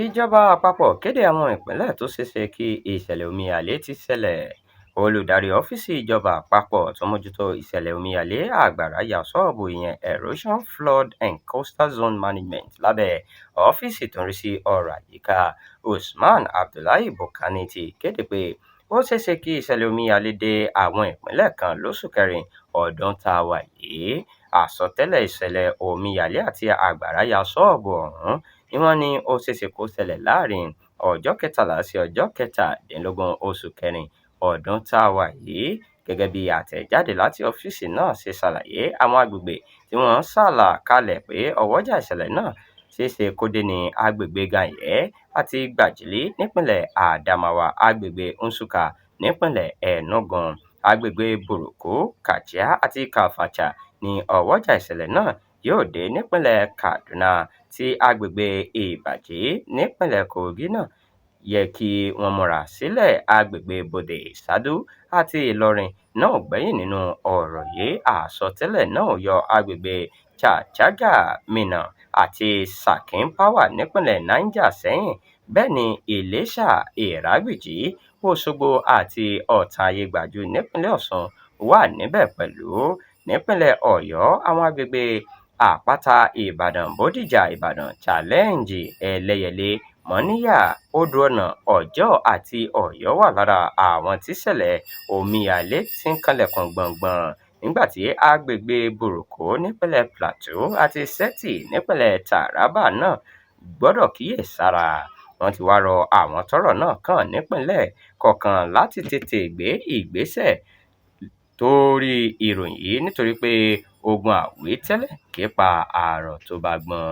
Ìjọba àpapọ̀ kéde àwọn ìpínlẹ̀ tó ṣeéṣe kí ìṣẹ̀lẹ̀ omíyalé ti ṣẹlẹ̀. Olùdarí Ọ́fíìsì Ìjọba Àpapọ̀ tó ń mójútó ìṣẹ̀lẹ̀ omíyalé àgbàrá ya ṣọ́ọ̀bù ìyẹn Erosion, Flood and Coastal Zone Management lábẹ́ Ọ́fíìsì tó ń rí sí ọ̀rọ̀ àyíká, Usman Abdullahi Bukari ti kéde pé ó ṣeéṣe kí ìṣẹ̀lẹ̀ omíyalé dé àwọn ìpínlẹ̀ kan lóṣù kẹrin ọdún tá a wà yìí. Àsọtẹ́lẹ̀ ìṣẹ̀lẹ̀ omíyalé àti àgbàrá ya ṣọ́ọ̀bù ọ̀hún ni wọ́n ní ó ṣeéṣe kó ṣẹlẹ̀ láàárín ọjọ́ 13 sí ọjọ́ 17 oṣù kẹrin ọdún tá a wà yìí. Gẹ́gẹ́ bí àtẹ̀jáde láti ọ́fíìsì náà ṣe ṣàlàyé, àwọn agbègbè tí wọ́n ṣàlàkalẹ̀ pé ọwọ́jà ìṣẹ̀lẹ̀ náà ṣeéṣe kó dé ní agbègbè Ganye àti Gbajili nípínlẹ̀ Adamawa, agbègbè Nsukka nípínlẹ̀ Enugu, agbègbè Borgu, Kachia àti Kafanchan ní ọwọ́jà ìṣẹ̀lẹ̀ náà yóò dé nípínlẹ̀ Kaduna, tí agbègbè Ìbàjí nípínlẹ̀ Kogi náà yẹ kí wọ́n múra sílẹ̀, agbègbè Bọ̀dé, Sàdú àti Ìlọrin náà ò gbẹ́yìn nínú ọ̀rọ̀ yìí. Àsọtẹ́lẹ̀ náà ò yọ agbègbè Tsachaga, Minna àti Sarkin Pawa nípínlẹ̀ Niger sẹ́yìn, bẹ́ẹ̀ ni Iléṣà, Ìrágbìjí, Òṣogbo àti Ọ̀tàn-Àyègbájú nípínlẹ̀ Ọ̀ṣun wà níbẹ̀ pẹ̀lú. Nípínlẹ̀ Ọ̀yọ́, àwọn agbègbè Àpáta Ìbàdàn, Bódìjà Ìbàdàn, Challenge, Ẹlẹ́yẹlé, Mọ́níyà, Odò-ọ̀nà, Ọjọ́ọ̀ àti Ọ̀yọ́ wà lára àwọn tíṣẹ̀lẹ̀ omíyalé ti ń kanlẹ̀kùn gbọ̀ngbọ̀n, nígbàtí agbègbè Borgu nípínlẹ̀ Plateau àti Seti nípínlẹ̀ Taraba náà gbọdọ̀ kíyèsára. Wọ́n ti wá rọ àwọn tọ́rọ̀ náà kàn nípìnlẹ̀ kọ̀ọ̀kan láti tètè gbé ìgbésẹ̀ torí ìròyìn yìí nítorí pé ogun àwítẹ́lẹ̀ kì í pa arọ tó bá gbọ́n.